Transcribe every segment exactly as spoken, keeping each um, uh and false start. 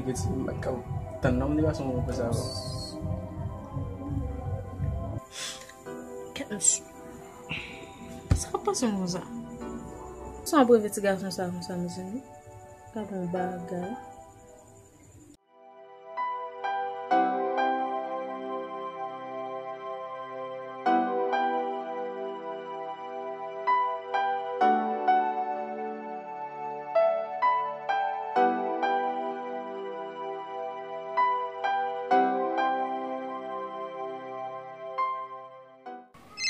Veti, m pa t ka tann non, m te pase yon konsa ankò. Kèt mesye. Sa k ap pase m konsa? Sa ap reve ti gason sa konsa, mezanmi? Gad yon bagay.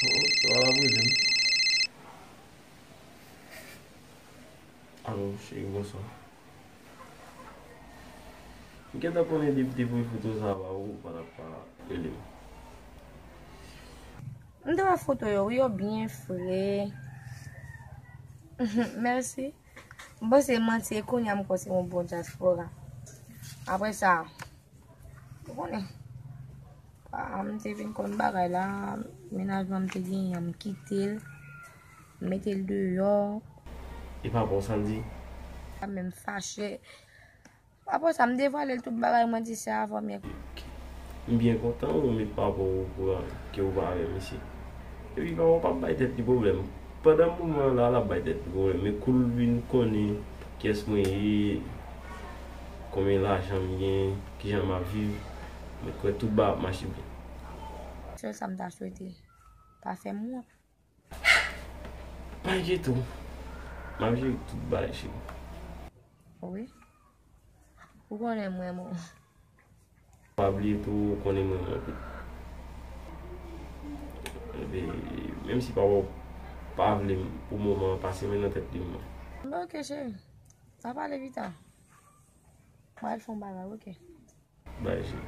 Oh, sa va la, bro, jem. Alo, cheri, bonswa. M gentan konnen depi te voye foto sa ba ou, ou pa t ap pa rele m. M te wè foto yo, wi, yo byen fre. Mèsi. M panse manti, e kounye a m kwè se yon bon dyaspora. Apre sa, ou konnen, pa, m te vin konn bagay la, mennaj mwen m te genyen an, m kite l, m mete l deyò. E pa bon, Sandy? Sa menm fache. Apre sa, m devwale l tout bagay, mwen di se avè w m ye. M byen kontan ou met papa w okouran ke ou pa avè misye. Epi papa w p ap bay tèt li pwoblèm. Pandan moman an la, l ap bay tèt li pwoblèm. Men kou l vin konnen kiyès mwen ye, konbyen lajan m gen, kijan m ap viv, mwen kwè tout bagay ap mache byen. Sèl sa m ta swete, pa fè m wont. Pa enkyete w. M ap jere tout bagay, cheri. Wi. Ou konnen m renmen w. Pa bliye tou, ou konnen m renmen w anpil. Epi, menm si papa w pa vle m pou moman an, pase men nan tèt li mwen. Bon, ok, cheri. Sa pale pita. Mwen al fè yon bagay, ok? Bay, cheri.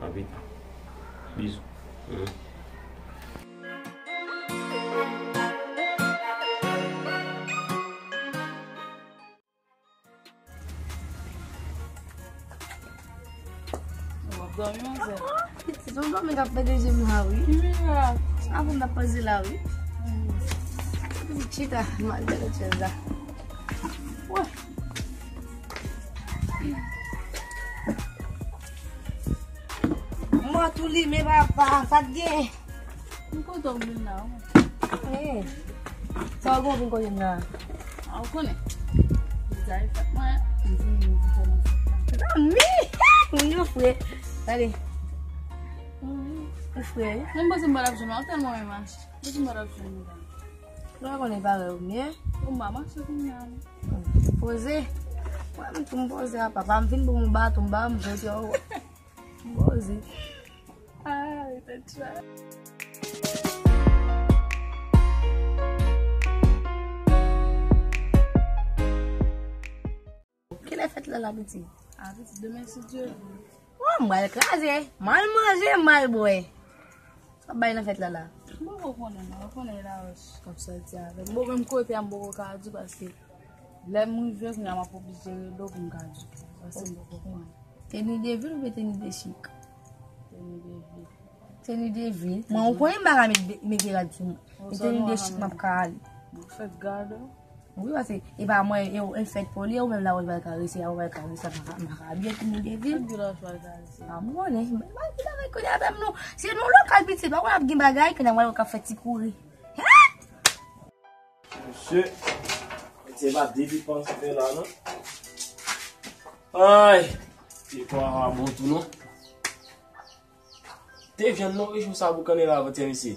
A pita. Bizou. Hmm. W ap dòmi, manzè? Pitit, m dòmi k ap pede je m la, wi. Ki mirak? Avan m t ap panze la, wi. Hmm. Chita, m al gade chèz la. Wè. Mò tou li, men papa, sa t gen? M kontan w vin la, wi. Eh. Sa w gen w vin kote m la? A, ou konnen. Vizaj fèt mwen, m vin, m vin konnen. Zanmi! Moun yo fre. Gade. Ou fre, wi. Mwen panse m pa t ap jwenn ou, tèlman mwen mache. Mwen panse m pa t ap jwenn ou. Lè w konnen parèy ou byen. Ou m pa mache kounye a, non. Poze. Mwen menm tou m poze a papa. M vin pou m baton, m ba m vòt yo. M poze. Ay, tèt chwa. Kilè fèt la, la, pitit? A, pitit, demen, si Dye vle. Oh, m pral kraze. M al manje, m al bwè. Sa bay nan fèt la, la? M poko konnen, non. Ou konnen la wòch k ap sòti avè m. Bon, menm kote a, m poko ka di paske lè m rive, kounye a m ap oblije rele w pou m ka di w. Paske m poko konnen. Teni de vil oubyen teni de chik? Teni de vil. Teni de vil. Mwen, ou konnen m pa ka met, mete rad sou mwen. E teni de chik m ap ka ale. Mwen fèk gade w. Wi, paske e pa mwen, e, e fèt pou li, e ou menm la, ou pral karese, ou pral karese, m pa ka, m pa ka abiye teni de vil. Fèk gade w pral karese. A, m konnen, men pa di bagay kounye a avè m non. Se nou lokal pitit, pa konn ap gen bagay, kounye a mwen yo ka fè ti kouri. Mesye, se pa depi panse fè la, non. Ay, se kwa a bon tou, non. Te vyann non, rejou sa boukannen la avantyè, mesye.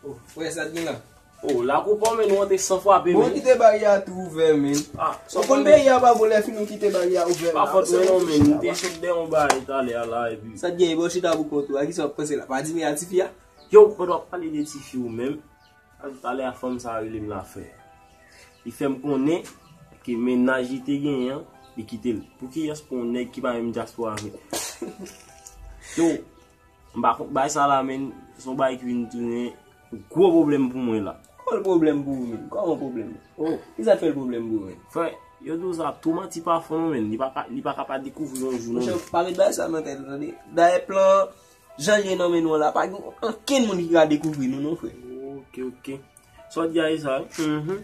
Oh, frè, sa t gen la? Oh, lakou pa w, men nou antre san frape, men. Bon, kite baryè a tou ouvè, men. Ah, ou konn peyi a pa bon lè fini ou kite baryè a ouvè la. Pa fòt mwen non, men. M te sot dèyè yon bagay talè a la, epi. Sa t gen, bon, chita pou kont ou, a kisa w ap panse la? Pa di men a tifi a? Yo, pandan w ap pale de tifi ou menm, talè a fanm sa a rele m la frè. Li fè m konnen ke mennaj li te genyen an, li kite l. Pou kiyès pou yon nèg ki pa menm dyaspora vre? Yo, m pa konn bagay sa la, men se yon bagay ki vin tounen yon gwo pwoblèm pou mwen la. Kòman l pwoblèm pou ou menm? Kòman pwoblèm? Oh. Kisa k fè l pwoblèm pou ou menm? Frè, yo di w sa, tou manti pa fon non, men. Li pa ka, li pa ka pa dekouvri yon jou non. Monchè, pa met bagay sa nan tèt ou, tande. Dayè plan jan l ye nan men nou an la, pa gen okenn moun ki ka dekouvri nou non, frè. Ok, ok. Sa w di a e sa, wi? Mhm.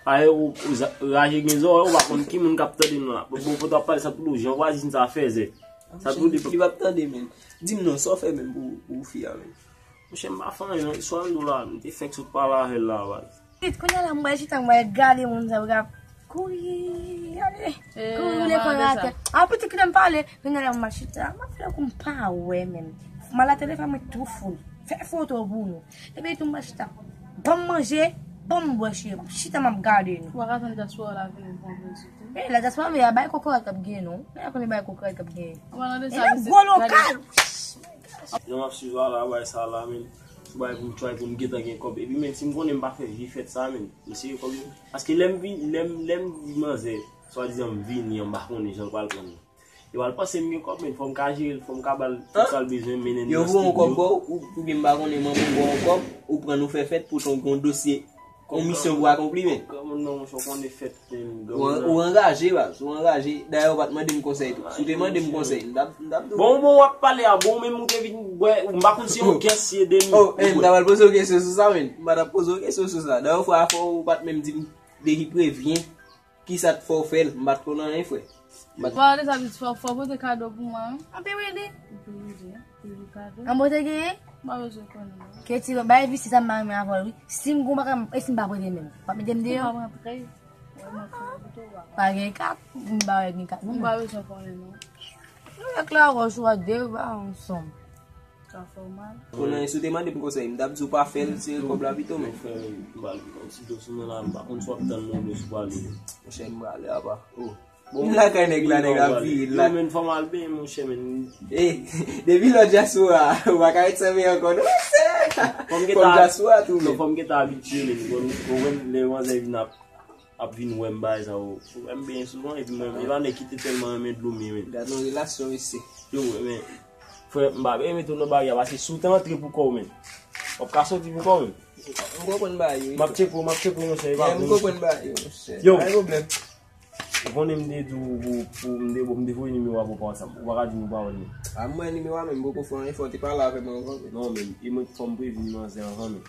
Aye, ou, ou za- raje gen zòrèy, ou pa konn ki moun k ap tande nou la. Bon, bon, pou t ap pale sa tou, jan vwazin sa fèzè. Sa tou li p ap tande, men. Di m non, sa w fè menm pou, pou fi a, menm? Monchè, m pa fè anyen, non. Swa m di w la, m te fèk sot pale avè l la, baz. Pitit, kounye a la, m pral chita, m pral gade moun sa yo k ap kouri, ale, kouri lekòl atè. A, pitit, kite m pale. Kounye a la, m pral chita, m ap fè kou m pa wè menm. M al atè, telefòn mwen tou foul. Fè foto pou nou. Epi tou, m pral chita. Ban m manje, ban m bwè, cheri. M ap chita, m ap gade nou. Ou pa ka tann dyaspora la vini pran plezi tou? E, la dyaspora, men, a bay kokorat k ap genyen, non. Men, a konnen bay kokorat k ap genyen. E nan gwo lokal. Jan m ap swiv la, la, bay sa la, men. Sou bay pou m try pou m gentan gen kòb. Epi, men, si m konnen m pa fè vye fèt sa, men. M sere kòb yo. Paske lè m vin, lè m, lè m di manzè, swadizan m vini an, m pa konnen jan l pral pran m. Yo pral panse m gen kòb, men fò m ka jere l, fò m ka ba l tout sa l bezwen, mennen l nan estidyo. Yo voye yon kòb ba w, ou, oubyen m pa konnen manman w ba w yon kòb, ou pran l ou fè fèt, poutan w gen yon dosye, yon misyon pou akonpli, men. Granmoun nan, monchè, w konnen fèt, men. Ou an- ou anraje, baz, ou anraje. Dayè, ou pa t mande m konsèy tou. Si w te mande m konsèy, m t ap, m t ap di w. Bon, bon, w ap pale a, bon, menm ou te vin bwè, m pa konn si yon kès ye demi. Oh, eh, m ta pral poze w kesyon sou sa, men. M pa t ap poze w kesyon sou sa. Dayè, fwa a fò ou pa t menm di m de ki prevyen. Kisa k fè w fè l? M pa t konn anyen, frè. M pa t Fò deja vit fò, fò pote kado pou mwen, wi. Anpi wi li. Anpi wi li, anpi wi kado. An pote genyen? M pa bezwen konnen, non. Keti, bay visi sa m pa renmen avè l, wi. Si m gon bagay, e si m pa pote menm? W ap mete m deyò? Ou pa rantre. Wè, mwen fè pito w a. Pa gen kat, m pa wè gen kat, non. M pa bezwen konnen, non. Nou wè Klawòch ou a de ba ansanm. Sa fè w mal. Konnen si w te mande m konsèy, m t ap di w pa fè l, se kòb la pito, men. Frè, m pral pran ti dlo sou mwen la, m pa konn si w ap tann mwen oubyen si w pale. Monchè, m prale apa. Oh. Bon, m lakay nèg la, nèg la ap vire l la. Yo, men, fò m al benyen, monchè, men. Eh, depi lòt dyaspora, ou pa ka ret san benyen ankò, non, monchè. Fò m gentan, fò m dyaspora tou, non, men. Fò m gentan abitye, men. Bon, konprann, lè manzè vin ap ap vin wè m bagay sa yo. Ou wè m benyen souvan, epi mwen, e pa nèg ki te tèlman renmen dlo, men, men. Gad yon relasyon, mesye. Yo, men, frè, m pa benyen mete w nan bagay a, paske si w te antre pou kò w, men, w ap ka soti pou kò w, men. M konprann bagay yo, wi. M ap tcheke w, m ap tcheke w, monchè, e pa vre, monchè. M konprann bagay yo, monchè. Yo. Pa gen pwoblèm. Ou konnen m te di w pou, pou, m te, m te voye nimewo a pou w pa WhatsApp. Ou pa ka di m ou pa wè l, non. A, m wè nimewo a, men m poko fè anyen, fò w te pale avè mwen anvan, men. Non, men, e mwen, fò m prevni manzè anvan, men.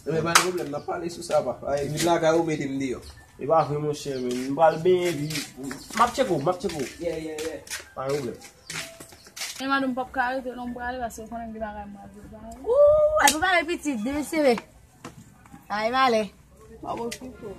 Ebyen, pa gen pwoblèm, n ap pale sou sa, papa. Vin lakay ou, mete m deyò. E pa vre, monchè, men. M pral benyen, epi m ap tcheke w, m ap tcheke w. Yeah, yeah, yeah. Pa gen pwoblèm. E madanm, m p ap ka rete, non, m prale, paske w konnen m gen bagay m pral prepare. Ooh, al prepare pitit, demen sere. Ay, m ale. M ap okipe w.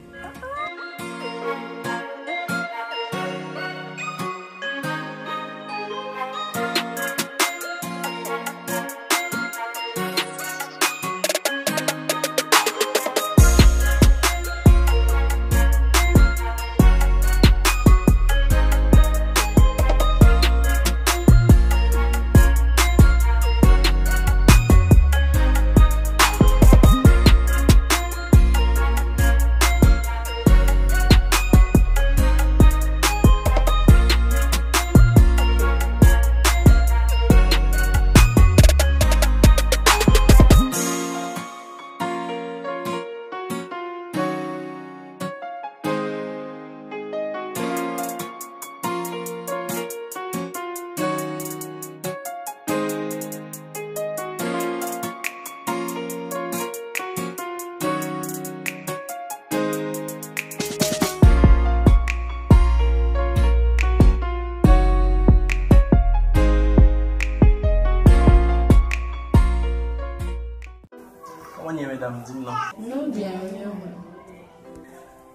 Kòman n ye, medam? Di m non. Nou byen, nou byen.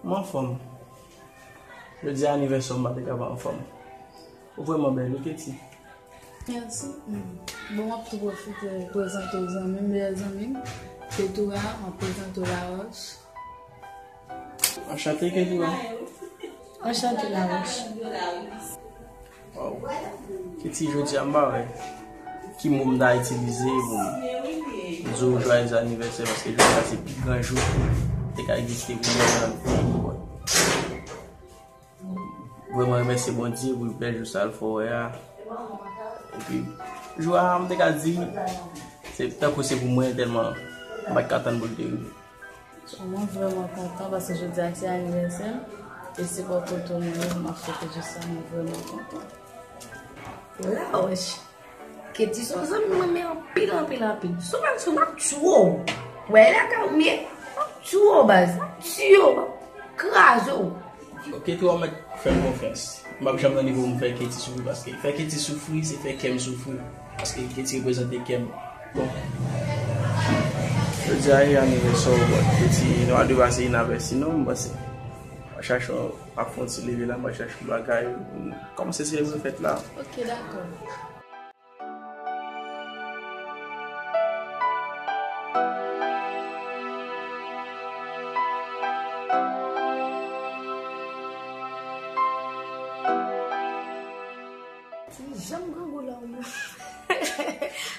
M anfòm. Jodi a anivèsè w, m pa te ka pa anfòm. Ou vrèman bèl, wi, Ketty. Mèsi. Bon, m ap tou pwofite prezante w zanmi m, meyè zanmi m. Ketura, m ap prezante w Laroche. Anchante, Ketura. Anchante, Laroche. Waw. Ketty, jodi a m pa wè ki mo m ta itilize pou m di w jwayez anivèsè, paske jodi a se pi gran jou ki te ka egziste pou mwen nan vi m. Vrèman remèsye Bondye pou bèl jou sa l fè w wè a. Epi, jou a, m te ka di, se tankou se pou mwen, tèlman m pa t ka tann pou l te rive. Mwen vrèman kontan paske jodi a se anivèsè m. E se bò kote w mwen ye, m ap fete jou sa, mwen vrèman kontan. Laroche. Ketty se yon zanmi mwen, men anpil, anpil, anpil. Si w pa sou, m ap tiye w. Wè, e lakay ou m ye. M ap tiye w, baz. M ap tiye w. kraze w. Ok, tou w mèt fè m konfyans. M p ap janm nan nivo pou m fè Katie soufri, paske fè Katie soufri, se fè kè m soufri. Paske Katie reprezante kè m. Bon. Jodi a, e anivèsè w, bon, Katie, nou a dwe pase inavèsi, non, m panse. M a chache yon, ap fè yon ti leve la, m a chache yon bagay. Kòmanse selebre fèt la. Ok, dakò. Ti janm grangou la ou menm.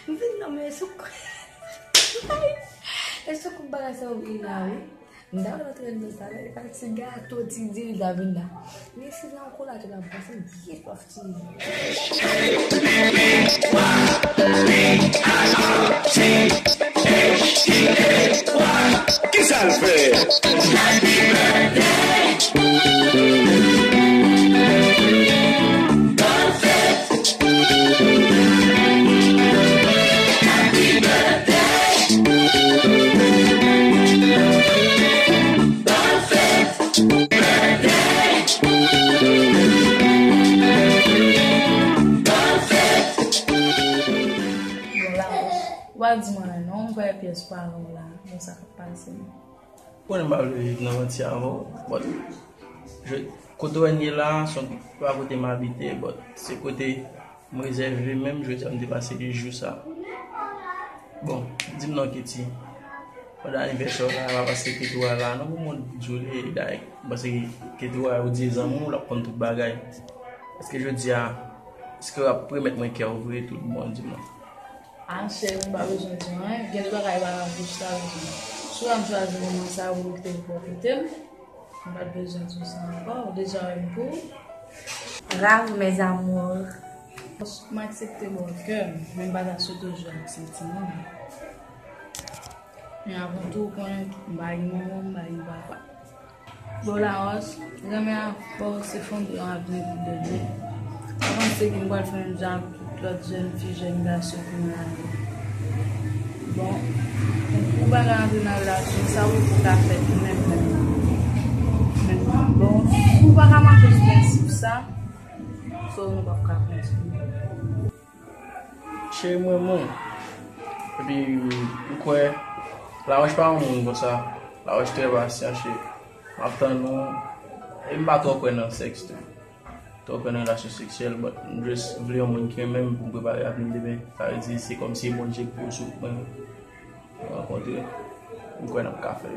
M vin nan men sou kou. E sou kou bagay sa ou vin la wi. M ta wè l antre nan sa la, e pa ti gato, ti diri ta vin la. Men si nan kou la tou la, m panse m byen swaf ti. Kisa l fè? Bon, la, ou pa di mwen non, m kwè pyès paran w la, bon, sa k ap pase. Konnen m pa vle viv nan manti avè w, but je, kote w wè n ye la, se pa kote m abite, but se kote m rezève menm, jodi a m te pase de jou sa. Bon, di m non Katie, pandan anivèsè w la, pa panse Katie w la, non pou moun di w li, dayè, m panse Katie w ou di zanmi w, l ap konn tout bagay. Èske jodi a, èske w ap remèt mwen kè w vre, tout bon, di m non. Ah, cheri, m pa bezwen di anyen. Gen de bagay pa nan bouch la, bezwen. Si w pa m chwazi moman sa pou w te pwofite m, m pa t bezwen di w sa ankò. Ou deja wè m pou ou. Bravo, mes amours. M aksepte ba w kè m, men m pa ta sot osi ak santiman m. Men avan tou, ou konnen, m pa gen manman, m pa gen papa. Bon, Larose, renmen avè w se fondasyon avni pou demen. Ou panse ke m pral fè menm jan ak tout lòt jèn fi, jèn gason ki nan lari? Bon, pou bagay antre nan relasyon, sa poko ka fèt menm, menm. Menm, bon, si w pa ka mache sou prensip sa, so nou p ap ka kontinye. Cheri m renmen w. Epi m kwè Larose pa yon moun konsa. Larose trè pasyan, cheri. M ap tann ou. E m pa twò kwè nan sèks tou. Twò kwè nan relasyon seksyèl, but m just vle yon moun ki renmen m pou m prepare avni demen. Sa vle di se kòmsi e Bondye ki poze sou mwen. Nou rankontre. M kwè n ap ka fè l.